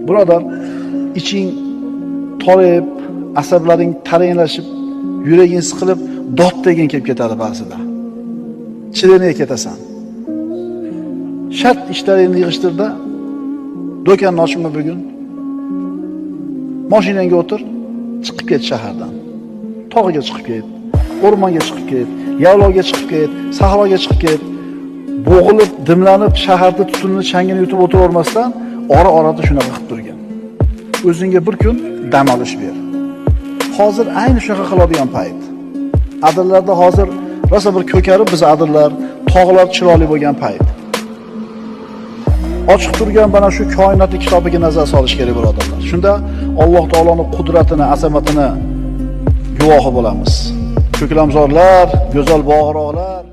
Birodar, iching torayib, asablaring taranglashib, yuraging siqilib, dod degin kelib ketadi ba'zida. Chidamay ketasan. Shart ishlaringni yig'ishtirda, do'konni ochma bugun. Mashinangga o'tir, chiqib ket shahardan. Tog'ga chiqib ket, o'rmonga chiqib ket, yaylovga chiqib ket, sahroga chiqib ket. Bo'g'ilib, dimlanib, shaharda tutunni, changini yutib o'tiravermasdan, ora-orada shunaqa qilib turgin. O'zingga bir kun dam olish ber. Hozir ayni shunaqa qiladigan payt. Adirlarda hozir rosa bir ko'karib biz adirlar, tog'lar chiroyli bo'lgan payt. Ochiq turgan mana shu koinotning kitobiga nazar solish kerak, birodarlar. Shunda Alloh taoloning qudratini, azamatini guvohi bo'lamiz. Ko'klamzorlar, go'zal bog'roqlar.